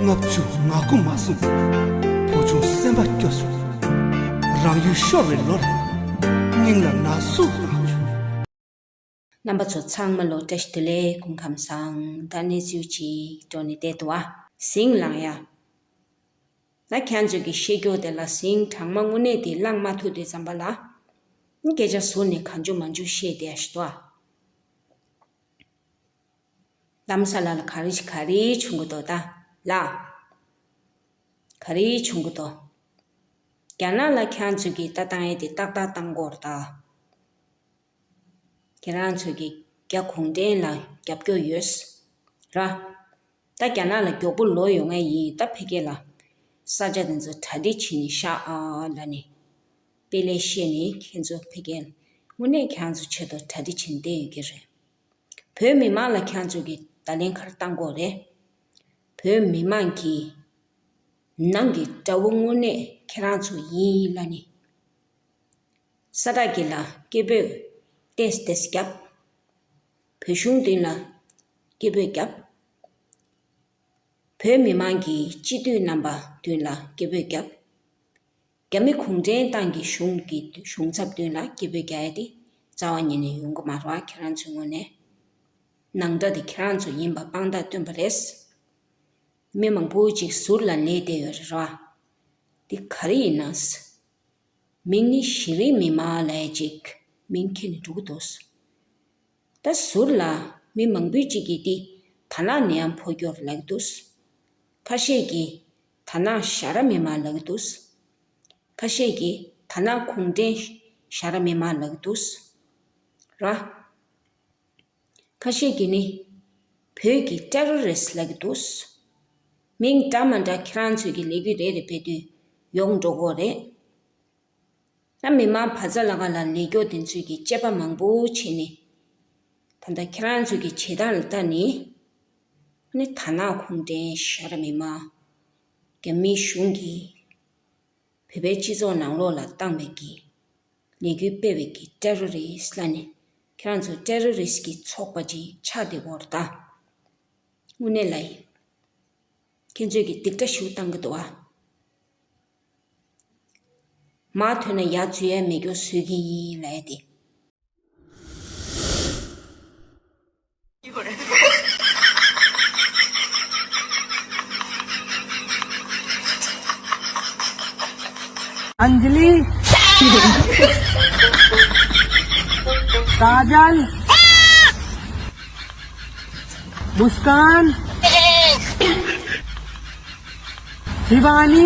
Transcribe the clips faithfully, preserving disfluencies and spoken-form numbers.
ལྔ་བཅུ་ང་དགུ་མ་སོང་། བུ་ཆུང་སེམས་པ་སྐྱོ་བྱུང་། རང་ཡུལ་ཤོར་བའི་ལོར། སྙིང་ལ་ན་ཟུག་བཏང་བྱུང་། རྣམ་པ་ཚོ་ཚང་མ་ལོ་བཀྲ་ཤིས་བདེ་ལེགས། སྐུ་ཁམས་བཟང་། ད་གནས་ཚུལ་ཅིག་འགྲོ་ནས་བསྡད་འདུག་ཨ། ཟིང་ལངས་ཡ། ད་ཁྱེད་ཚོས་ཀྱི་བཤད་རྒྱུ་དེ་ལ་ཟིང་དྲང་མ་དངོས་གནས་དེ་བླངས་མ་ཐུབ་དུས་ཙམ་པ་ལ། སྐད་ཆ་ཟུར་ནས་གང་བྱུང་མང་བྱུང་བཤད་བསྡད་ཡ་ཞིག་འདུག་ཨ། གཏམ་ས་ལ་ལ་ག་རེ་ག་རེ་བྱུང་གི་འདུག་ད་ལ། ག་རེ་བྱུང་གི་འདུག་རྒྱ་ནག་ལ་ཁྱེད་ཚོས་ཀྱི་ལྟ་སྟངས་ཡས་དེ་ཏག་ཏག་བཏང་དགོས་རེད་ད། ཁྱེད་རང་ཚོས་ཀྱི་རྒྱ་གུང་ཁྲན་ལ་རྒྱབ་སྐྱོར་ཡོད་ར། ད་རྒྱ་ནག་ལ་མགྱོགས་པོ་ལོག་ཡོང་ངེས་ཡིན། ད་ཕ་གི་ལ་ས་ཆ་དེ་ཚོ་གྲ་སྒྲིག་བྱས་ནས་བཞག་ཨ་ལབ་ནས་དཔེ་ལས་བཤད་ནས་ཁྱེད་ཚོ་ཕ་གི་དངོས་གནས་ཁྱེད་ཚོ་ཆེད་དུ་གྲ་སྒྲིག་བྱས་ནས་བསྡད་ཡོད་ཀྱི་རེད། བོད་མི་མང་ལ་ཁྱེད་ཚོས་ཀྱི་བརྡ་ལན་ག་རེ་བཏང་དགོས་རེད། བོད་མི་མང་གི་ནང་གི་དགྲ་བོ་དངོས་གནས་ཁྱེད་རང་ཚོ་ཡིན་ལབ་ནས། ས་ཐག་གི་ལ་སྐད་འབོད་ཏེས་ཏེས་རྒྱབ། བོད་གཞུང་མདུན་ལ་སྐད་འབོད་རྒྱབ། བོད་མི་མང་གི་སྤྱི་འཐུས་རྣམ་པ་མདུན་ལ་སྐད་འབོད་རྒྱབ། རྒྱ་མི་གུང་ཁྲན་ཏང་གི་གཞུང་གི་གཞུང་ཚབ་མདུན་ལ་སྐད་འབོད་རྒྱག་ཡ་དེ་རྩ་བ་ཉིད་ནས་ཡོང་གི་མ་རེད་བ། ཁྱེད་རང་ཚོའི་ངོས་ནས་ནང་དགྲ་དེ་ཁྱེད་རང་ཚོ་ཡིན་པ་དཔང་རྟགས་སྟོན་པ་རེད། མི་མང་པོ་ཅིག་ཟུར་ལ་ལས་བསྡད་ཡོད་རེད་བ། འདི་ག་རེ་ཡིན་ན། མིང་ནི་གཞི་རིམ་མི་མང་ལ་ཅིག་མིང་ཁྱེར་ནས་འགྲོ་གི་འདུག་ད་ཟུར་ལ་མི་མང་པོ་ཅིག་གིས་འདི་དར་ནག་ནད་ཡམས་ཕོ་སྐྱོར་ལབ་ཀྱི་འདུག་ཁ་ཤས་ཀྱིས་དར་ནག་ཞ་ར་མི་མང་ལབ་ཀྱི་འདུག་ཁ་ཤས་ཀྱིས་དར་ནག་གུང་ཁྲན་ཞ་ར་མི་མང་ལབ་ཀྱི་འདུག་ར། ཁ་ཤས་ཀྱིས་ནི་བོད་ཀྱི་ཏེ་རོ་རི་སི་ལབ་ཀྱི་འདུག་མིང་འདྲ་མ་འདྲ་ཁྱེད་རང་ཚོས་ཀྱི་ལས་འགུལ་རེ་རེ་སྤེལ་དུས་ཡོང་འགྲོ་གི་རེད། ད་མི་མང་བ་ཚ་ལ་ག་ལ་ལས་སྐྱོ་དེ་ཚོས་ཀྱི་དཔྱད་པ་མང་པོ་བྱས་ནས། ད་ལྟ་ཁྱེད་རང་ཚོས་ཀྱི་བྱེད་སྟངས་ལ་ལྟ་ནས། ནི་དར་ནག་གུང་ཁྲན་ཞ་ར་མི་མང་། རྒྱ་མིའི་གཞུང་གིས་བོད་པའི་སྤྱི་ཚོགས་ནང་ལོགས་ལ་བཏང་བའི་གི་ལས་འགུལ་སྤེལ་བའི་གི་ཏེ་རོ་རི་སི་ལབ་ནས་ཁྱེད་རང་ཚོ་ཏེ་རོ་རི་སི་གི་ཚོགས་པ་ཅིག་ཆགས་བསྡད་ཡོད་རེད་ད། དངོས་གནས་ལ་ཡིན། ཁྱེད་ཚོས་ཀྱི་སྡིག་སྒྲ་ཞིག་བཏང་གི་འདུག་བ། མ་ཐོན་ན་ཡར་འཛུལ་ཡ་མེད་རྒྱུ་བཟོས་ཀྱི་ཡིན་ལབ་ཡ་དེ། अंजलि, Kajal, Muskan, शिवानी,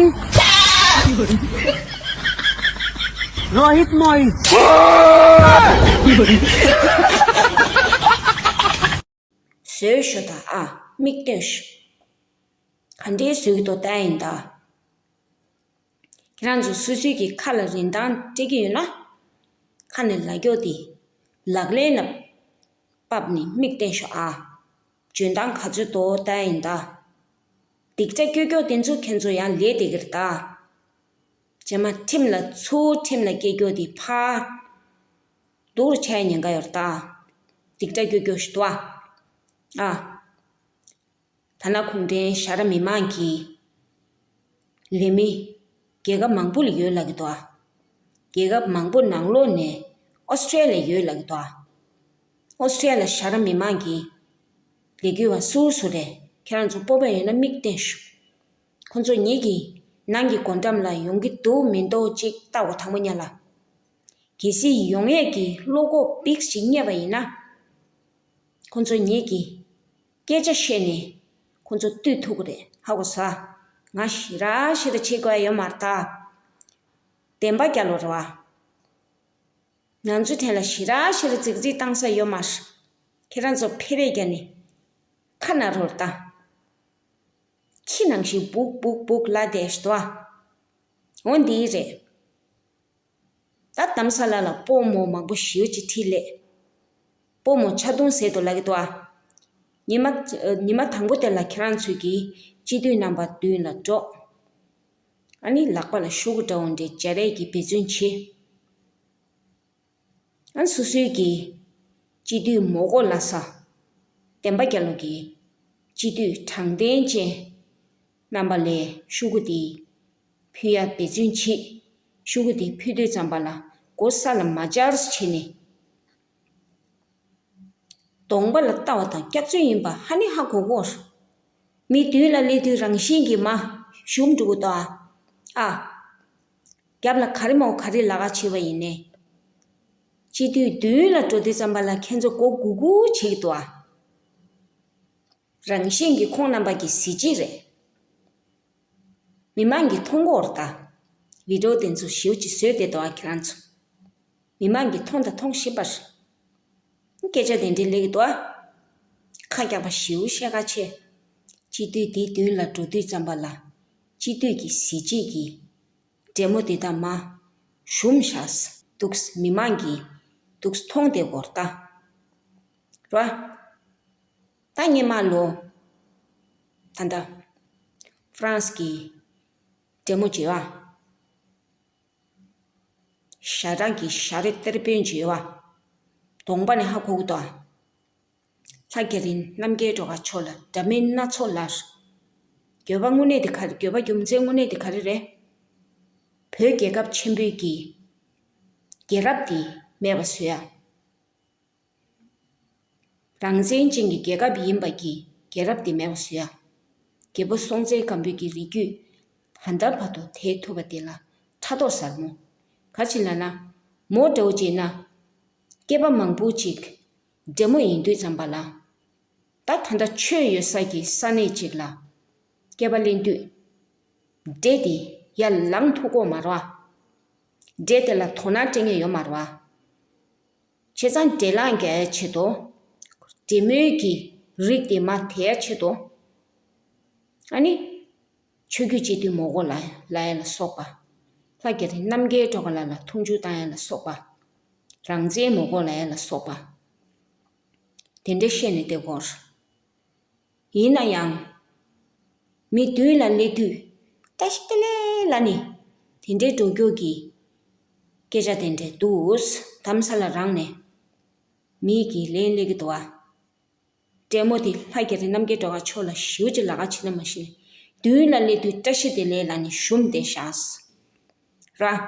रोहित मोहित। བཟོས་ཤོག་ད་ཨ། མིག་སྟོན་ཤོག་ག་འདྲའི་བཟོས་ཀྱི་འདུག་ལྟ་ཡིན་ད། ཁྱེད་རང་ཚོ་སོ་སོའི་གི་ཁ་ལ་རིན་ཐང་སྤྲད་ཀྱི་ཡོད་ན། ཁ་ནས་ལབ་རྒྱུ་དེ་ལག་ལེན་ལ་ཕབ་ནས་མིག་བསྟན་ཤོག་ཨ། འཇོན་ཐང་ག་ཚོད་འདུག་ལྟ་ཡིན་ད། སྡིག་སྒྲ་སྐྱོ་སྐྱོ་དེ་ཚོ་ཁྱེད་ཚོ་ཡང་ལས་བསྡད་ཀྱི་རེད་ད། རྗེས་མ་ཁྲིམས་ལ་ཚུར་ཁྲིམས་ལ་སྐྱེལ་རྒྱུ་དེ་ཕར་སྡུག་རུ་ཆགས་ཉེན་ཁ་ཡོད་རེད་ད། སྡིག་སྒྲ་སྐྱོ་སྐྱོ་ཞིག་འདུག་ཨ། ཨ། དར་ནག་གུང་ཁྲན་ཞ་ར་མི་མང་གི་ལས་མི་རྒྱལ་ཁབ་མང་པོ་ལ་ཡོད་ལབ་ཀྱི་འདུག་ཨ། རྒྱལ་ཁབ་མང་པོ་ནང་ལོགས་ནས་ཨོ་སི་ཀྲི་ཡ་ལ་ཡོད་ལབ་ཀྱི་འདུག་ཨ། ཨོ་སི་ཀྲི་ཡ་ལ་ཞ་ར་མི་མང་གི་ལས་འགུལ་བ་སུ་སུ་རེད། ཁྱེད་རང་ཚོ་སྤོབས་པ་ཡོད་ན་མིག་བསྟན་ཤོག་ཁོ་ཚོ་ངེད་ཀྱི་ནང་གི་སྒོ་འགྲམ་ལ་ཡོང་གི་འདུག་མི་འདུག་ཅིག་ལྟ་དགོས། དང་པོ་ཉིད་ལ། གལ་སྲིད་ཡོང་ཡས་ཀྱི་བློ་ཁོག་བིག་ཞིག་རྙེད་པ་ཡིན་ན། ཁོ་ཚོ་ངེད་ཀྱི་སྐད་ཆ་བཤད་ནས་ཁོ་ཚོ་བཏུལ་ཐུབ་ཀྱི་རེད། ཧ་གོ་ས། ང་ཞེ་དྲག་ཞེ་དྲག་བྱེད་དགོས་ཡ་ཡོད་མ་རེད་ད། བདེན་པ་རྒྱལ་ལོ་རེད་བ། ང་ཚོའི་ཐད་ལ་ཞེ་དྲག་ཞེ་དྲག་རྫིག་རྫིག་བཏང་ས་ཡོད་མ་རེད། ཁྱེད་རང་ཚོ་ཕེ་རེ་རྒྱག་ནས་ཁ་ན་རོ་རེད་ད། ཁྱི་ནང་བཞིན་སྦུག་སྦུག་སྦུག་ལབ་བསྡད་ཤག་འོ་འདི་རེད། ད་དྷ་རམ་ས་ལ་ལ་སྤོ་མོ་མང་པོ་ཞེ་པོ་ཅིག་ཁྲིད་སླེབས། སྤོ་མོ་ཆ་རྡུང་ཟེར་དུ་ལབ་ཀྱི་འདུག་ཨ། ཉི་མ་ཉི་མ་དང་པོ་དེ་ལ་ཁྱེད་རང་ཚོས་ཀྱི་སྤྱི་འཐུས་རྣམ་པ་མདུན་ལ་འགྲོ། ཨ་ནི་ལག་པ་ལ་ཤོག་གུ་འདྲ་བོ་འདྲ་སྦྱར་ཡས་ཀྱི་འབད་བརྩོན་བྱེད། ཨ་སོ་སོའི་གི་སྤྱི་འཐུས་མོ་གོ་ལ་ས། བདེན་པ་རྒྱལ་ལོ་གི་སྤྱི་འཐུས་དྲང་བདེན་ཅན། རྣམ་པ་ལས་ཤོག་གུ་དེ་ཕུལ་ཡ་འབད་བརྩོན་བྱེད། ཤོག་གུ་དེ་ཕུལ་དུས་ཙམ་པ་ལ་མགོ་ས་ལ་མ་སྦྱར་བྱས་ནས། གདོང་པ་ལ་ལྟ་བ་དང་སྐྱག་རྫུན་ཡིན་པ་ཧ་ནི་ཧ་གོ་གོ། མི་མདུན་ལ་སླེབས་དུས་རང་བཞིན་གྱིས་མར་ཞུམ་འགྲོ་གི་འདུག་ཨ། ཨ། རྒྱབ་ལ་ག་རེ་མོ་ག་རེ་ལབ་ཀ་བྱེད་པ་ཡིན་ནའི། སྤྱི་འཐུས་མདུན་ལ་འགྲོ་དུས་ཙམ་པ་ལ་ཁྱེད་ཚོ་མགོ་སྒུར་སྒུར་བྱེད་ཀྱི་འདུག་ཨ། རང་བཞིན་གྱིས་ཁོང་རྣམ་པ་གི་གཟི་བརྗིད་རེད། མི་མང་གིས་མཐོང་གི་ཡོད་རེད་ད། བི་ཌི་ཡོ་དེ་ཚོ་ཞེ་པོ་ཅིག་བཟོས་བསྡད་འདུག་ཨ་ཁྱེད་རང་ཚོ། མི་མང་གིས་མཐོང་དང་མཐོང་བཞིན་པ་རེད། སྐད་ཆ་དེ་འདྲའི་སླེབས་ཀྱི་འདུག་ཨ། ཁ་རྒྱག་པ་ཞེ་པོ་བཤད་ཁ་ཆེ། སྤྱི་འཐུས་དེའི་མདུན་ལ་འགྲོ་དུས་ཙམ་པ་ལ། སྤྱི་འཐུས་ཀྱི་གཟི་བརྗིད་ཀྱི་སྒྲེན་མོ་དེ་དག་མར་ཞུམ་བཞག་འདུག་མི་མང་གིས་འདུག་མཐོང་བསྡད་ཀྱི་ཡོད་རེད་ད། རེད་བ། ད་སྔོན་མ་ལོ། ད་ལྟ་ཧྥ་རན་སི་གི་སྒྲེན་མོ་བྱེད་པ། ཞྭ་དྲག་གི་ཞྭ་རེ་གཏེར་དཔོན་བྱེད་པ། གདོང་པ་ནས་ཧ་གོ་གི་འདུག་ཨ། ལྷ་རྒྱ་རི་རྣམ་རྒྱལ་སྒྲོལ་དཀར་མཆོག་ལ་འདྲ་མིན་སྣ་ཚོགས་ལབ། འགྱོད་པ་དངོས་གནས་དེ་ག་རེ། འགྱོད་པ་རྒྱུ་མཚན་དངོས་གནས་དེ་ག་རེ་རེད། བོད་རྒྱལ་ཁབ་ཆེན་པོའི་གི་རྒྱལ་རབས་དེ་མེད་པ་བཟོ་ཡ། རང་བཙན་ཅན་གྱི་རྒྱལ་ཁབ་ཡིན་པ་གི་རྒྱལ་རབས་དེ་མེད་པ་བཟོ་ཡ། རྒྱལ་པོ་སྲོང་བཙན་སྒམ་པོའི་གི་རིགས་རྒྱུད་ད་ལྟ་བར་དུ་དེད་ཐུབ་པ་དེ་ལ་ཕྲག་དོག་ཟབ་མོ། ག་ཅི་ལབ་ན། མོ་འདྲ་བོ་བྱས་ན། སྐྱེས་པ་མང་པོ་ཅིག་འདྲེ་མོ་ཡིན་དུས་ཙམ་པ་ལ། ད་ད་ལྟ་ཆོས་ཡོད་ས་ཀྱི་ས་གནས་ཅིག་ལ་སྐྱེས་པ་ལེན་དུས། འདྲེ་དེ་ཡར་ལངས་ཐུབ་ཀྱི་ཡོད་མ་རེད་བ། འདྲེ་དེ་ལ་དོ་སྣང་སྤྲད་མཁན་ཡོད་མ་རེད་བ། བྱས་ཙང་འདྲེ་ལངས་རྒྱག་ཡ་ཆེད་དུ། འདྲེ་མོའི་གི་རིགས་དེ་མར་དེད་ཡ་ཆེད་དུ། ཨ་ནི། ཆོས་བརྒྱུད་སྤྱི་འཐུས་མི་དགོས་ལབ་ལབ་ཡ་ལ་སོགས་པ། ལྷ་རྒྱ་རི་རྣམ་རྒྱལ་སྒྲོལ་དཀར་ལགས་ལ་མཐོང་ཆུང་བཏང་ཡ་ལ་སོགས་པ། རང་བཙན་མི་དགོས་ལབ་ཡ་ལ་སོགས་པ། དེ་འདྲ་བཤད་ནས་བསྡད་ཀྱི་ཡོད་རེད། ཡིན་ན་ཡང་། མི་མདུན་ལ་སླེབས་དུས་བཀྲ་ཤིས་བདེ་ལེགས་ལབ་ནས་དེ་འདྲའི་འགྲོ་རྒྱུ་གི་སྐད་ཆ་དེ་འདྲ་འདུག་དྷ་རམ་ས་ལ་རང་ནས་མི་གིས་ལན་སླེབས་ཀྱི་འདུག་ཨ། འདྲེ་མོ་དེ་ལྷ་རྒྱ་རི་རྣམ་རྒྱལ་སྒྲོལ་དཀར་མཆོག་ལ་ཞེ་པོ་ཅིག་ལབ་ཀ་བྱེད་ན་མ་གཞི་ནས། མདུན་ལ་སླེབས་དུས་བཀྲ་ཤིས་བདེ་ལེགས་ལབ་ནས་ཞུམ་བསྡད་བཞག་ར།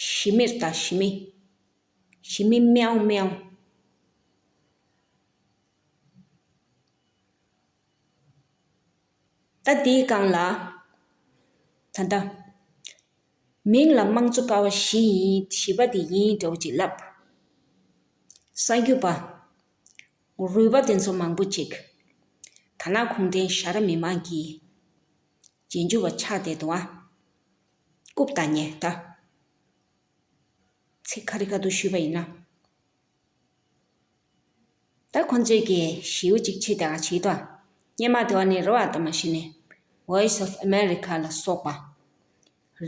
ཞི་མིར་ད་ཞི་མི། ཞི་མི་མེའོ་མེའོ། ད་དེའི་སྒང་ལ། ད་ལྟ། མིང་ལ་དམངས་གཙོ་ཀ་བ་བཞི་ཡིན། བཞི་པ་དེ་ཡིན་འདྲ་བོ་ཅིག་ལབ། གསར་འགོད་པ། རུས་པ་དེ་ཚོ་མང་པོ་ཅིག་དར་ནག་གུང་ཁྲན་ཞྭ་དྲག་མི་མང་གི་རྗེས་འཇུག་པ་ཆགས་བསྡད་འདུག་ཨ། རྐུབ་བཏང་མཁན་ད། ཚིག་ཁ་རི་ཁ་ཐུག་ཞུས་པ་ཡིན་ན། ད་ཁོང་ཚོས་ཀྱིས་ཞེ་པོ་ཅིག་བྱེད་བསྡད་པ་བྱེད་དོ། སྔོན་མ་དེ་བ་ནས་རེད་བ། ད་མ་གཞི་ནས་Voice of America ལ་སོགས་པ།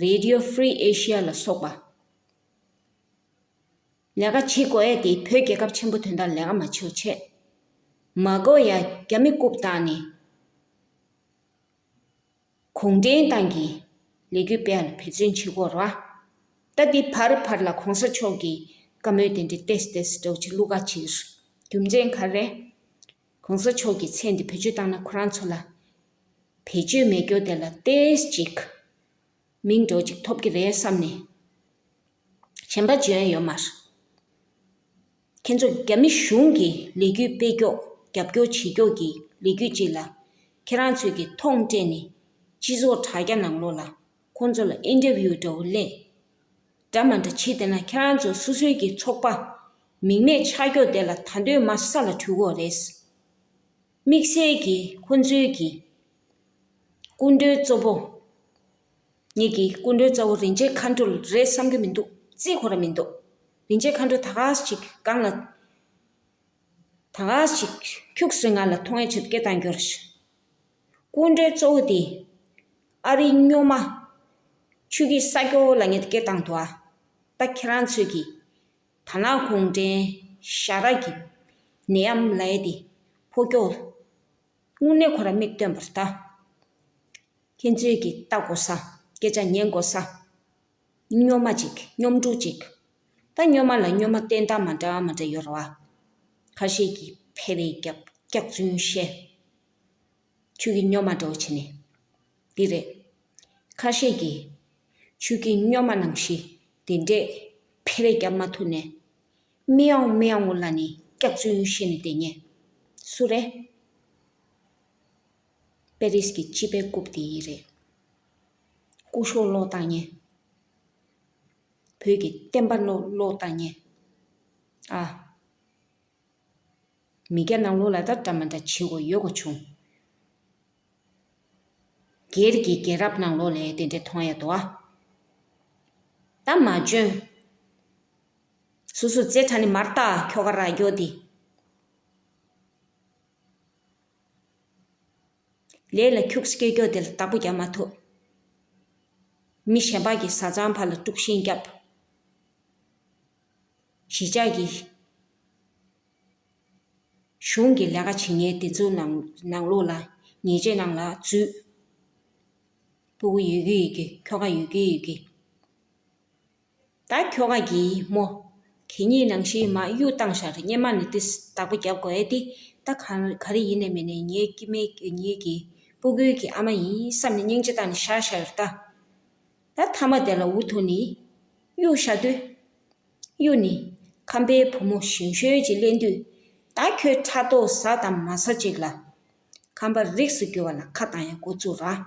Radio Free Asia ལ་སོགས་པ། ལས་ཀ་བྱེད་དགོས་ཡས་དེ་བོད་རྒྱལ་ཁབ་ཆེན་པོ་དོན་དག་ལས་ཀ་མ་བྱེད་བྱས། མ་དགོས་ཡ་རྒྱ་མི་རྐུབ་བཏང་ནས། གུང་ཁྲན་ཏང་གི་ལས་འགུལ་སྤེལ་ལ་འབད་བརྩོན་བྱེད་ཀྱི་ཡོད་རེད་བ། ད་འདི་བར་བར་ལ་གོང་ས་མཆོག་གི་བཀའ་མོལ་དེ་འདྲའི་ཏོག་ཙམ་ཏོག་ཙམ་འདྲ་བོ་ཅིག་བླུག་ག་བྱེད། རྒྱུ་མཚན་ག་རེ་རེད། གོང་ས་མཆོག་གི་མཚན་འདི་བེད་སྤྱོད་བཏང་ན་ཁོ་རང་ཚོ་ལ་བེད་སྤྱོད་མེད་རྒྱུ་དེ་ལ་ཏོག་ཙམ་ཅིག་མིང་འདྲ་བོ་ཅིག་ཐོབ་ཀྱི་རེད་བསམ་ནས། གཞན་པ་བརྗོད་ཡ་ཡོད་མ་རེད། ཁྱེད་ཚོ་རྒྱ་མི་གཞུང་གི་ལས་འགུལ་སྤེལ་ཀྱོག་རྒྱབ་སྐྱོར་བྱེད་ཀྱོག་གི་ལས་འགུལ་ཅིག་ལ་ཁྱེད་རང་ཚོས་ཀྱི་མཐོང་སྤྲད་ནས་སྤྱི་ཚོགས་དྲ་རྒྱ་ནང་ལོགས་ལ་ཁོང་ཚོ་ལ་ཨིན་ཊར་བིའུ་འདྲ་བོ་ལས། འདྲ་མ་འདྲ་བྱེད་བསྡད་ན་ཁྱེད་རང་ཚོ་སོ་སོའི་གི་ཚོགས་པ་མིང་མེད་ཆགས་ཀྱོག་དེ་ལ་ད་དུང་མར་ས་ལ་དྲུད་ཀྱོག་རེད། དམིགས་བསལ་གྱིས་ཁོང་ཚོའི་གི་སྐུ་མགྲོན་གཙོ་བོ། ངེད་ཀྱི་སྐུ་མགྲོན་གཙོ་བོ་རིན་ཆེན་མཁའ་འགྲོ་རེད་བསམ་གྱི་མི་འདུག་རྩིས་ཁོ་ར་མི་འདུག་རིན་ཆེན་མཁའ་འགྲོ་ད་ག་ཞིག་སྒང་ལ། ད་ག་ཞིག་ཁྱུག་སེ་ང་ལ་མཐོང་ཡ་ཆེད་སྐད་བཏང་རྒྱུ་རེད། སྐུ་མགྲོན་གཙོ་བོ་དེ་ཨ་རིའི་སྨྱོན་མ། ཆུ་སྐྱིད་ས་སྐྱོ་ལ་ངེད་སྐད་བཏང་འདུག་ཨ། ད་ཁྱེད་རང་ཚོས་ཀྱི་དར་ནག་གུང་ཁྲན་ཞྭ་དྲག་གི་ནད་ཡམས་ལབ་ཡ་དེ་ཕོ་སྐྱོ། དངོས་གནས་ཁོ་ར་མིག་སྟོན་པར་ལྟ། ཁྱེད་ཚོས་ཀྱི་ལྟ་དགོས་ས། སྐད་ཆ་ཉན་དགོས་ས། སྨྱོན་མ་ཅིག་སྨྱོན་ཕྲུག་ཅིག་ད་སྨྱོན་མ་ལ་སྨྱོན་མ་བསྟན་སྟངས་མ་འདྲ་མ་འདྲ་ཡོད་རེད་བ། ཁ་ཤས་ཀྱིས་ཕལ་པའི་རྒྱབ་སྐྱག་རྫུན་བཤད། ཆུ་གི་སྨྱོན་མ་འདྲ་བོ་བྱས་ནས། འདི་རེད། ཁ་ཤས་ཀྱིས་ཆོས་སྐྱིད་སྨྱོན་མ་ནང་བཞིན་དེ་འདྲས་ཕེ་རེ་རྒྱབ་མ་ཐུབ་ནས། མི་ཡོང་མི་ཡོང་ལ་ནི་སྐྱག་རྫུན་བཤད་ནས་བསྡད་མཁན་སུ་རེད། པེ་རིས་ཀྱི་སྤྱི་པའི་རྐུབ་དེ་ཡིན་རེད། སྐུ་ཞབས་ལོག་བཏང་མཁན། བོད་ཀྱི་བསྟན་པ་ལོག་ལོག་བཏང་མཁན། ཨ། མི་སྐྱ་ནང་ལོགས་ལ་ད་འདྲ་མི་འདྲ་བྱེད་དགོས་ཡོད་དགོས་བྱུང་། སྒེར་གྱི་རྒྱལ་རབས་ནང་ལོགས་ལ་དེ་འདྲ་མཐོང་ཡ་འདུག་ཨ། ད་མ་འཇོན། སོ་སོ་རྩེ་གྲ་ནས་མར་ལྟ་ཁྱོ་ག་ར་རྒྱོ་དེ། ལས་ལ་ཁྱུག་སྐད་རྒྱོ་དེ་ལ་བདག་པོ་རྒྱག་མ་ཐུབ། མི་གཞན་པ་གི་བཟའ་ཚང་ཕར་ལ་དཀྲུག་ཤིང་རྒྱབ། གཞིས་ཆགས་ཀྱི་གཞུང་གི་ལས་ཀ་བྱེད་མཁན་དེ་ཚོ་ནང་ནང་ལོགས་ལ་ཉེས་ཆད་ནང་ལ་འཛུལ། སྤུ་གུ་ཡོད་ཀྱི་ཡོད་ཀྱི་ཁྱོ་ག་ཡོད་ཀྱི་ཡོད་ཀྱི། ད་ཁྱོ་ག་གིས་མོ། གད་སྙིགས་ནང་བཞིན་མར་གཡུག་བཏང་ཤག་རེད། སྔོན་མ་ནས་དེ་བདག་པོ་རྒྱབ་དགོས་ཨེ་དེ། ད་ག་ག་རེ་ཡིན་ནས་མིན་ནས་ངའི་སྐྱེ་དམན་ངའི་གི་སྤུ་གུའི་གི་ཨ་མ་ཡིན་བསམ་ནས་སྙིང་རྗེ་བཏང་ནས་བཞག་ཤག་རེད་ད། ད་མཐའ་མ་དེ་ལ་འུ་ཐུག་ནས་གཡུག་བཞག་དུས། གཡུག་ནས་ཁམས་པའི་བུ་མོ་ཞན་ཞོན་ཅིག་གླེང་དུས། ད་ཁྱོད་ཕྲག་དོག་ཟ་དང་མ་ཟ་ཅིག་ལ། ཁམས་པ་རིགས་སུ་གྱུར་པ་ལ་ཁ་བཏང་ཡ་འགོ་བཙུགས་ར།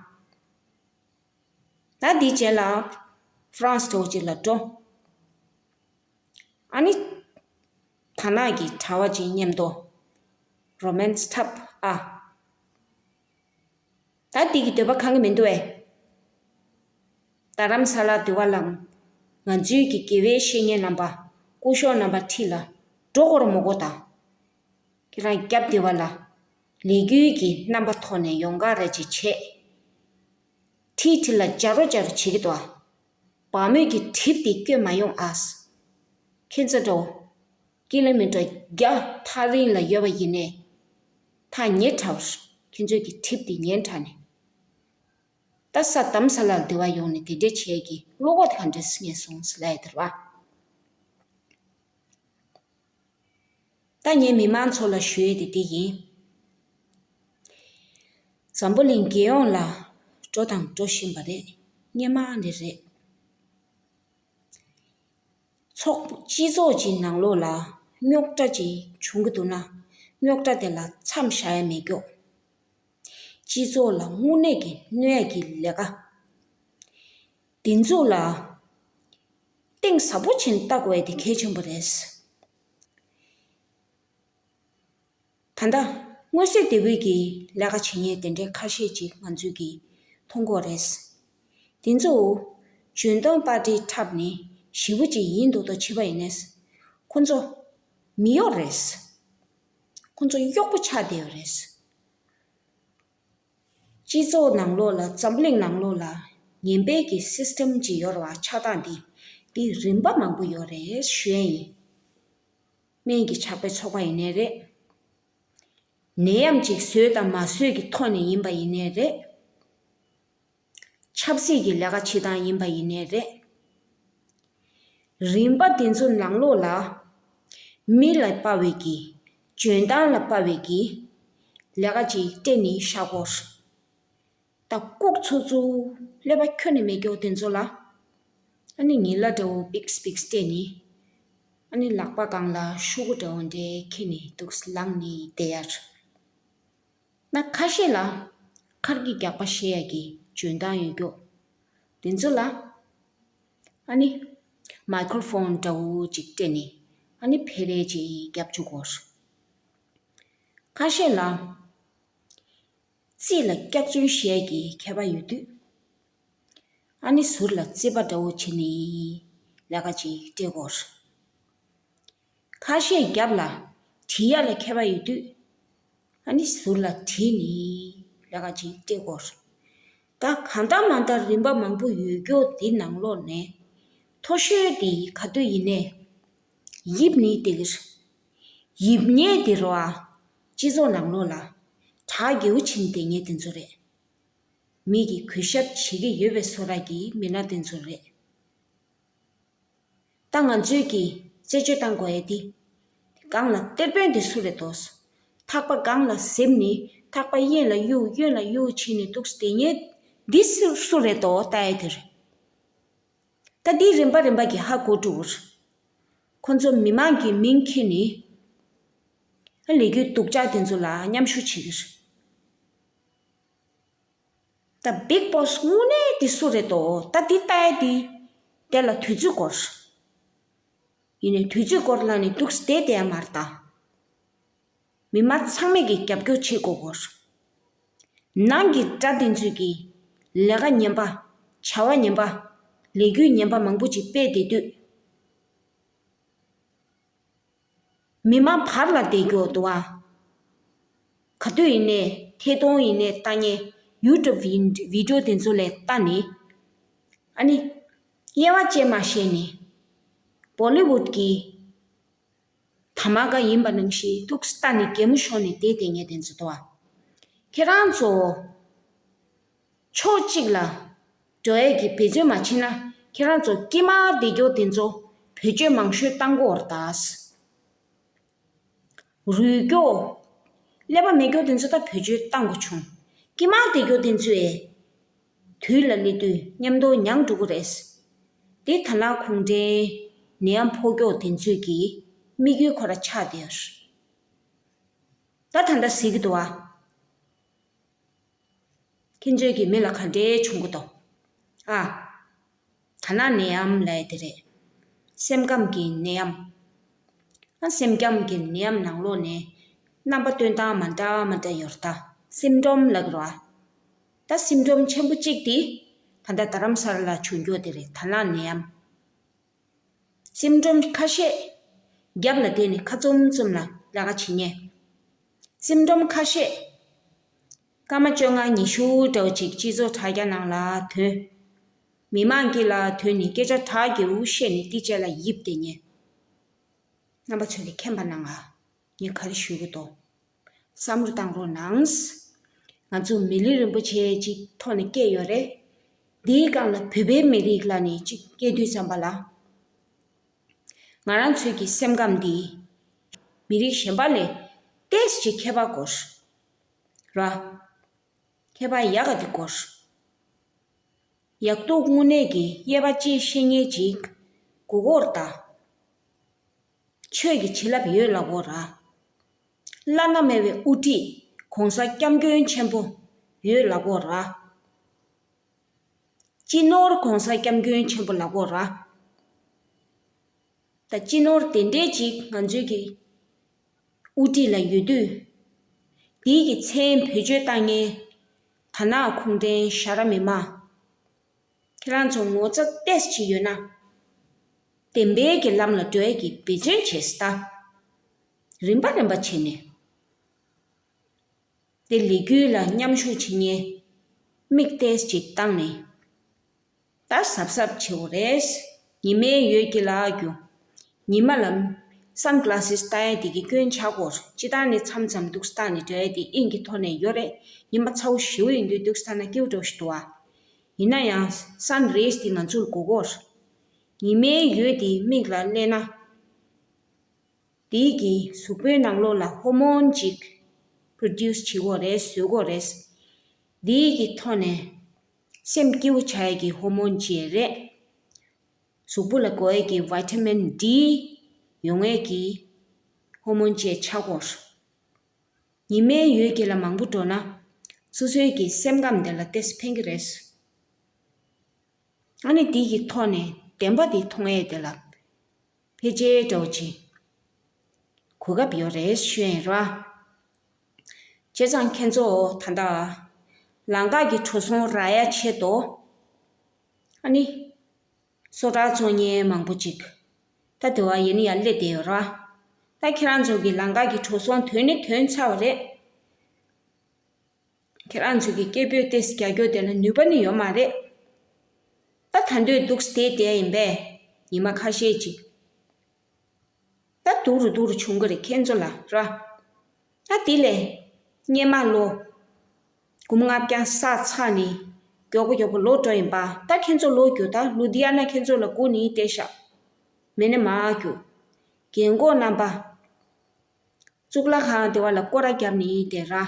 ད་འདིའི་རྗེས་ལ་ཧྥ་རན་སི་འགྲོ་ཅིག་ལ་འགྲོ། ཨ་ནི། དར་ནག་གི་གྲྭ་བ་ཅིག་མཉམ་དུ་རོ་མན་སི་འཁྲབ་ཨ། ད་འདི་གི་འདོད་པ་ཁེངས་ཀྱི་མི་འདུག་ཨེ། རྡ་རམ་ས་ལ་འདི་བ་ལང་། ང་ཚོའི་གི་དགེ་བའི་བཤེས་གཉེན་རྣམ་པ། སྐུ་ཞབས་རྣམ་པ་ཁྲིད་ལ་འགྲོ་དགོས་རེད་མོ་གོ་ད། ཁྱེད་རང་རྒྱབ་འདི་བ་ལ། ལས་འགུལ་གྱི་རྣམ་པ་ཐོག་ནས་ཡོང་ག་རེ་ཅིག་བྱས། ཁྲིད་ཁྲིད་ལ་སྦྱར་རོ་སྦྱར་རོ་བྱེད་ཀྱི་འདུག་ཨ། བ་མོས་ཀྱི་གྲིབ་དེ་སྐྱོན་མ་ཡོང་ཨ། ཁྱེད་ཚོ་འགྲོ། ཀི་ལོ་མི་ཊར་བརྒྱ་ཐག་རིང་ལ་ཡོད་པ་ཡིན་ནའི། ཐག་ཉེ་དྲགས། ཁྱེད་ཚོས་ཀྱི་གྲིབ་དེ་ཉེ་དྲགས་ནས། ད་ས་དམ་ས་ལ་འདི་བ་ཡོང་ནས་དེ་འདྲས་བྱས་ཀྱི་བློ་ཁོག་དེ་ག་འདྲས་སུ་ངས་སོང་ཟེར་ལ་ཡ་དེ་རེད་བ། ད་ངས་མི་མང་ཚོ་ལ་ཞུ་ཡས་དེ་འདི་ཡིན། འཛམ་བུ་གླིང་རྒྱལ་ཡོངས་ལ་འགྲོ་དང་འགྲོ་བཞིན་པ་རེད། སྔོན་མ་ནས་རེད། ཚོགས་སྤྱི་ཚོགས་ཀྱི་ནང་ལོགས་ལ་རྙོག་དྲ་ཅིག་བྱུང་གི་འདུག་ན། རྙོག་དྲ་དེ་ལ་མཚམས་བཞག་ཡ་མེད་ཀྱོག་སྤྱི་ཚོགས་ལ་དངོས་གནས་ཀྱི་གནོད་ཡ་གི་ལས་ཀ་དེ་ཚོ་ལ་གཏིང་ཟབ་པོ་ཕྱིན་ལྟ་དགོས་ཡ་དེ་གལ་ཆེན་པོ་རེད། ད་ལྟ་མངོན་གསལ་དོད་པོའི་གི་ལས་ཀ་བྱེད་མཁན་དེ་འདྲའི་ཁ་ཤས་ཅིག་ང་ཚོས་ཀྱིས་མཐོང་གི་ཡོད་རེད། དེ་ཚོ་འཇོན་ཐང་པར་ཊི་འཁྲབ་ནས་ཞེ་པོ་ཅིག་ཡིན་མདོག་མདོག་བྱེད་པ་ཡིན་ནས། ཁོ་ཚོ་མི་གཡོག་རེད། ཁོ་ཚོ་གཡོག་པོ་ཆགས་བསྡད་ཡོད་རེད། སྤྱི་ཚོགས་ནང་ལོགས་ལ་འཛམ་བུ་གླིང་ནང་ལོགས་ལ་ངན་པའི་གི་སིས་ཊེམ་ཅིག་ཡོད་རེད་བ། ཆགས་སྟངས་འདི་འདི་རིམ་པ་མང་པོ་ཡོད་རེད་ཞུ་ཡ་ཡིན། སྨན་གྱི་ཕྱག་དཔེ་ཚོགས་པ་ཡིན་ནའི་རེད། ནད་ཡམས་ཅིག་བཟོས་དང་མ་བཟོས་ཀྱི་ཐོག་ནས་ཡིན་པ་ཡིན་ནའི་རེད། ཆབ་སྲིད་ཀྱི་ལས་ཀ་བྱེད་སྟངས་ཡིན་པ་ཡིན་ནའི་རེད། རིམ་པ་དེ་ཚོ་ནང་ལོགས་ལ་མི་ལ་དཔའ་བའི་གི་འཇོན་ཐང་ལ་དཔའ་བའི་གི་ལས་ཀ་ཅིག་སྤྲད་ནས་བཞག་གོ། ད་ལྐུགས་ཚུགས་ཚུགས་ཀླད་པ་ཁྱོན་ནས་མེད་མཁན་དེ་ཚོ་ལ། ཨ་ནི་ཉི་ལ་འདྲ་བོ་པིགས་པིགས་སྤྲད་ནས། ཨ་ནི་ལག་པ་སྒང་ལ་ཤོག་གུ་འདྲ་བོ་འདྲ་འཁྱེར་ནས་འདུག་ལངས་ནས་བསྡད་ཡ། ན་ཁ་ཤས་ལ་ཁར་གྱི་རྒྱག་པ་བཤད་ཡ་གི་འཇོན་ཐང་ཡོད་མཁན་དེ་ཚོ་ལ། ཨ་ནི་མའི་ཀྲོ་ཕོན་འདྲ་བོ་ཅིག་སྤྲད་ནས་ཨ་ནི་ཕེ་རེ་ཅིག་རྒྱབ་བཅུག་གོ། ཁ་ཤས་ལ་རྩིས་ལ་སྐྱག་རྫུན་བཤད་ཀྱི་མཁས་པ་ཡོད་དུས། ཨ་ནི་ཟུར་ལ་རྩིས་པ་འདྲ་བོ་བྱེད་ནི་ལས་ཀ་ཅིག་སྤྲད་གོ། ཁ་ཤས་རྒྱབ་ལ་བྲིས་ཡ་ལ་མཁས་པ་ཡོད་དུས། ཨ་ནི་ཟུར་ལ་བྲིས་ནི་ལས་ཀ་ཅིག་སྤྲད་གོ། ད་གང་ལྟར་མ་ལྟར་རིམ་པ་མང་པོ་ཡོད་རྒྱུ་འདི་ནང་ལོགས་ནས་མཐོ་ཤོས་དེ་ག་དུས་ཡིན་ནའི་ཡིབ་ནི་དེ་གིར། ཡིབ་ཉེས་དེ་རོ་ཨ། སྤྱི་ཚོགས་ནང་ལོགས་ལ་དྲག་རྒྱུ་ཕྱིན་དེ་ཉེས་དེ་ཚོ་རེད། མི་གིས་གུས་ཞབས་བྱེད་ཀྱི་ཡོད་པའི་བཟོ་འདྲ་གི་མི་སྣ་དེ་ཚོ་རེད། ད་ང་ཚོས་ཀྱིས་རྩད་གཅོད་བཏང་དགོས་ཡ་དེ། སྒང་ལ་གཏེར་དཔོན་དེ་སུ་རེད་དོ། ཐག་པ་སྒང་ལ་ཟིབ་ནས་ཐག་པ་གཡོན་ལ་གཡུག་གཡོན་ལ་གཡུག་བྱས་ནས་འདུག་དེ་ཉེས། འདི་སུ་སུ་རེད་དོ་ལྟ་ཡ་དེ་རེད། ད་འདི་རིམ་པ་རིམ་པ་གི་ཧ་གོ་འགྲོ་གི་རེད། ཁོ་ཚོ་མི་མང་གི་མིང་ཁྱེར་ནས་ལས་འགུལ་སྡུག་ཅག་དེ་ཚོ་ལ་མཉམ་ཞུགས་བྱེད་ཀྱི་རེད། ད་བིག་བོ་སི་དངོས་གནས་དེ་སུ་རེད་དོ། ད་འདི་ལྟ་ཡ་དེ་དེ་ལ་དུས་ཚོད་འགོར། ཡིན་ནའི་དུས་ཚོད་འགོར་ལ་ནི་འདུག་སེ་བསྡད་བསྡད་ཡ་མ་རེད་ད། མི་མང་ཚང་མས་ཀྱི་རྒྱབ་སྐྱོར་བྱེད་དགོས་གོ། ནང་གི་དགྲ་དེ་ཚོས་ཀྱི་ལས་ཀ་ངན་པ། བྱ་བ་ངན་པ། ལས་འགུལ་ངན་པ་མང་པོ་ཅིག་སྤེལ་བསྡད་དུས། མི་མང་བར་ལ་བསྡད་རྒྱུ་འདུག་ཨ། ག་དུས་ཡིན་ནའི་ཐད་གཏོང་ཡིན་ནའི་ལྟ་ཉན། ཡུ་ཊུབ་བི་ཌི་ཡོ་དེ་ཚོ་ལ་ལྟ་ནས། ཨ་ནི། དབྱེ་བ་བཅད་མ་ཤེས་ནས། བོ་ལི་ཝུཌ་གི་དྷ་མ་ཀ་ཡིན་པ་ནང་བཞིན་ཐུགས་ལྟ་ནས་གད་མོ་ཤོར་ནས་བསྡད་བསྡད་མཁན་དེ་ཚོ་འདུག་ཨ། ཁྱེད་རང་ཚོ་ཕྱོགས་གཅིག་ལ་འགྲོ་ཡས་ཀྱི་འབད་བརྩོན་མ་བྱེད་ན། ཁྱེད་རང་ཚོ་དཀྱིལ་མར་བསྡད་རྒྱུ་དེ་ཚོ་བེད་སྤྱོད་མང་ཤོས་བཏང་གི་ཡོད་རེད་ད། རུལ་རྒྱུ། ཀླད་པ་མེད་རྒྱུ་དེ་ཚོ་ད་བེད་སྤྱོད་བཏང་དགོས་བྱུང་། དཀྱིལ་མར་བསྡད་རྒྱུ་དེ་ཚོས་དུས་ལ་སླེབས་དུས་མཉམ་དུ་མྱངས་འགྲོ་གི་རེད། དེ་ཐ་ན་གུང་ཁྲན་ནད་ཡམས་ཕོག་རྒྱུ་དེ་ཚོས་ཀྱི་དམིགས་ཡུལ་ཁོ་ར་ཆགས་བསྡད་ཡོད། ད་ད་ལྟ་གཟིགས་ཀྱི་འདུག་ཨ། ཁྱེད་ཚོས་ཀྱི་མི་ལ་ག་འདྲས་བྱུང་གི་འདུག་ཨ། ད་ན་ནད་ཡམས་ལབ་ཡ་དེ་རེད། སེམས་ཁམས་ཀྱི་ནད་ཡམས། ཨ། སེམས་ཁམས་ཀྱི་ནད་ཡམས་ནང་ལོགས་ནས་རྣམ་པ་སྟོན་སྟངས་མ་འདྲ་མ་འདྲ་ཡོད་རེད་ད། སིམ་ཊོམ་ལབ་ཀྱི་རེད་བ། ད་སིམ་ཊོམ་ཆེན་པོ་གཅིག་དེ་ད་ལྟ་རྡ་རམ་ས་ལ་ལ་བྱུང་རྒྱུ་དེ་རེད། ད་ན་ནད་ཡམས། སིམ་ཊོམ་ཁ་ཤས་རྒྱབ་ལ་བསྡད་ནས་ཁ་བཙུམ་བཙུམ་ལ་ལས་ཀ་བྱེད་མཁན། སིམ་ཊོམ་ཁ་ཤས་སྐར་མ་བཅོ་ལྔ་ཉི་ཤུ་འདྲ་བོ་ཅིག་སྤྱི་ཚོགས་དྲ་རྒྱ་ནང་ལ་ཐོན། མི་མང་དཀྱིལ་ལ་ཐོན་ནས་སྐད་ཆ་གྲགས་རྒྱས་པོ་བཤད་ནས་དེ་རྗེས་ལ་ཡིབ་བསྡད་མཁན། རྣམ་པ་ཚོས་ཀྱིས་མཁྱེན་པ་གནང་ང་། ངས་ག་རེ་ཞུ་གི་འདུག་བསམ་བློ་བཏང་རོགས་གནང་། ང་ཚོ་མི་ལུས་རིན་པོ་ཆེ་གཅིག་ཐོག་ནས་སྐྱེས་ཡོད་རེད། འདིའི་སྒང་ལ་བོད་པའི་མི་རིགས་ལ་ནི་གཅིག་སྐྱེས་དུས་ཙམ་པ་ལ། ང་རང་ཚོའི་གི་སེམས་ཁམས་འདི་མི་རིགས་གཞན་པ་ལས་ཏོག་ཙམ་ཅིག་ཁྱད་པར་དགོས་ར། ཁྱད་པར་ཡག་ག་དེ་དགོས། ཡག་སྡུག་དངོས་གནས་ཀྱི་དབྱེ་བ་དཔྱད་ཤེས་མཁན་ཅིག་དགོས་ཀྱི་རེད་ད། ཆོས་ཀྱི་བྱིན་རླབས་ཡོད་ལབ་དགོས་ར། བླ་ན་མེད་པའི་དབུ་ཁྲིད་༸གོང་ས་༸སྐྱབས་མགོན་ཆེན་པོ་ཡོད་ལབ་དགོས་ར། སྤྱི་ནོར་༸གོང་ས་༸སྐྱབས་མགོན་ཆེན་པོ་ལབ་དགོས་ར། ད་སྤྱི་ནོར་དེ་འདྲས་ཅིག་ང་ཚོའི་གི་དབུ་ཁྲིད་ལ་ཡོད་དུས། དེའི་གི་མཚན་བེད་སྤྱོད་བཏང་མཁན་དར་ནག་གུང་ཁྲན་ཞྭ་ར་མི་མང་། ཁྱེད་རང་ཚོ་ངོ་ཚ་ཏོག་ཙམ་ཅིག་ཡོད་ན། བདེན་པའི་གི་ལམ་ལ་འགྲོ་ཡས་ཀྱི་འབད་བརྩོན་བྱེད་ས་ད། རིམ་པ་རིམ་པ་བྱས་ནས། དེ་ལས་འགུལ་ལ་མཉམ་ཞུགས་བྱེད་མཁན་མིག་ཏོག་ཙམ་ཅིག་བཏང་ནས། ད་གཟབ་གཟབ་བྱེད་དགོས་རེད། ཉི་མའི་འོད་ཀྱི་ལ་རྒྱུ། ཉི་མ་ལ་སན་གྷི་ལ་སི་ལྟ་ཡ་དེ་གི་སྐྱོན་ཆགས་སྐོར་སྤྱི་བཏང་ནས་མཚམས་མཚམས་འདུག་སྟངས་ནས་འགྲོ་ཡ་དེ་དབྱིངས་ཀྱི་ཐོག་ནས་ཡོད་རེད། ཉི་མ་ཚ་བོ་ཞེ་པོ་ཡིན་དུས་འདུག་སྟངས་ན་སྐྱིད་པོ་འདྲ་བོ་ཞིག་འདུག་ཨ། ཡིན་ན་ཡང་སན་རེས་དེ་ང་ཚོར་དགོས་སྐོར། ཉི་མའི་འོད་དེ་མིག་ལ་སླེབས་ན། དེའི་གི་གཟུགས་པོའི་ནང་ལོགས་ལ་ཧོར་མོན་ཅིག་པྲོ་ཌིའུ་སི་བྱེད་དགོས་རེད། བཟོ་དགོས་རེད། དེའི་གི་ཐོག་ནས་སེམས་སྐྱིད་པོ་བྱ་ཡས་ཀྱི་ཧོར་མོན་ཅིག་རེད། གཟུགས་པོ་ལ་དགོས་ཡས་ཀྱི་ཝི་ཊ་མིན་ཌི་ཡོང་ཡས་ཀྱི་ཧོར་མོན་ཅིག་ཆགས་དགོས། ཉི་མའི་འོད་ཀྱི་ལ་མང་པོ་འགྲོ་ན། སོ་སོའི་གི་སེམས་ཁམས་དེ་ལ་ཏོག་ཙམ་ཕན་གྱི་རེད། ཨ་ནི་དེ་གི་ཐོག་ནས་བདེན་པ་དེ་མཐོང་ཡས་དེ་ལ་ཕལ་ཆེར་འདྲ་བོ་ཅིག་གོ་སྐབས་ཡོད་རེད་ཞུ་ཡིན་ར། བྱས་ཙང་ཁྱེད་ཚོ་ད་ལྟ་ལམ་ཁ་གི་འགྲོ་སོང་རག་ཡ་ཆེད་དུ། ཨ་ནི། སོ་ཊར་བཙོང་མཁན་མང་པོ་ཅིག་ད་དེ་བ་ཡིན་ཡ་སླེབས་བསྡད་ཡོད་ར། ད་ཁྱེད་རང་ཚོ་གི་ལམ་ཁ་གི་འགྲོ་སོང་ཐོན་ནི་ཐོན་ཚར་བ་རེད། ཁྱེད་རང་ཚོ་གི་སྐད་འབོད་ཏོག་ཙམ་རྒྱག་རྒྱུ་དེ་ལ་ནུས་པ་ནི་ཡོད་མ་རེད། ད་ད་འདོད་འདུག་སྟེ་བསྡད་ཡིན་པས་ཉི་མ་ཁ་ཤས་ཅིག་ད་སྡུག་རུ་སྡུག་རུ་བྱུང་གི་རེད་ཁྱེད་ཚོ་ལ་ར། ད་དེ་ལས་སྔོན་མ་ལོ་འབུམ་ལྔ་བརྒྱ་བསགས་ཚར་ནས་མགྱོགས་པོ་མགྱོགས་པོ་ལོག་འགྲོ་ཡིན་པ། ད་ཁྱེད་ཚོ་ལོག་རྒྱུ་ད་ལུ་དྷི་ཡ་ན་ཁྱེད་ཚོ་ལ་སྒུག་ནས་བསྡད་ཤག་མེད་ན་མ་རྒྱུ། རྒན་གོག་རྣམ་པ། གཙུག་ལག་ཁང་དེ་བ་ལ་སྐོར་ར་བརྒྱབ་ནས་བསྡད་ར།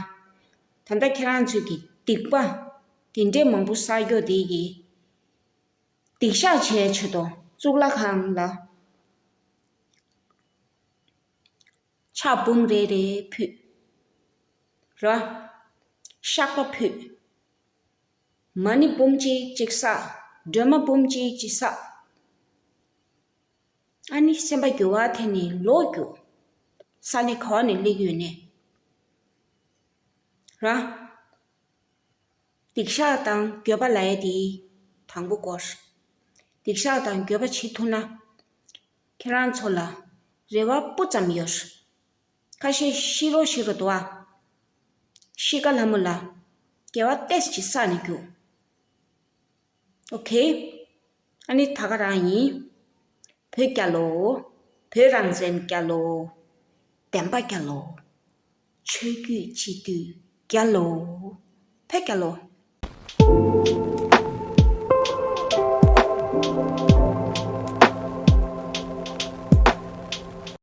ད་ལྟ་ཁྱེད་རང་ཚོས་ཀྱི་སྡིག་པ་ དེ་འདྲས་མང་པོ་བསགས་རྒྱུ་དེ་གི་སྡིག་བཤགས་བྱས་ཆེད་དུ་གཙུག་ལག་ཁང་ལ་ཕྱག་འབུམ་རེ་རེ་ཕུལ། ར། བཤགས་པ་ཕུལ། མ་ཎི་འབུམ་གཅིག་གཅིག་བསགས། སྒྲོལ་མ་འབུམ་གཅིག་གཅིག་བསགས། ཨ་ནི་སེམས་པ་འགྱུར་བ་ཐེབས་ནས་ལོག་རྒྱུག། ས་གནས་ག་བ་ནས་སླེབས་ཡོད་ནས། ར། སྡིག་བཤགས་དང་འགྱོད་པ་ལབ་ཡ་དེ་དང་པོ་སྐོར། སྡིག་བཤགས་དང་འགྱོད་པ་བྱེད་ཐུབ་ན། ཁྱེད་རང་ཚོ་ལ་རེ་བ་སྤུ་ཙམ་ཡོད། ཁ་ཤས་ཤི་རོ་ཤི་རོ་འདུག་ཨ། ཤི་ཀ་ལྷ་མོ་ལ་དགེ་བ་ཏོག་ཙམ་བསགས་ནས་རྒྱུག། ཨོ་ཁེ། ཨ་ནི་ད་ག་རང་ཡིན། བོད་རྒྱལ་ལོ། བོད་རང་བཙན་རྒྱལ་ལོ། བདེན་པ་རྒྱལ་ལོ། ཆོས་བརྒྱུད་སྤྱི་འཐུས་རྒྱལ་ལོ། བོད་རྒྱལ་ལོ།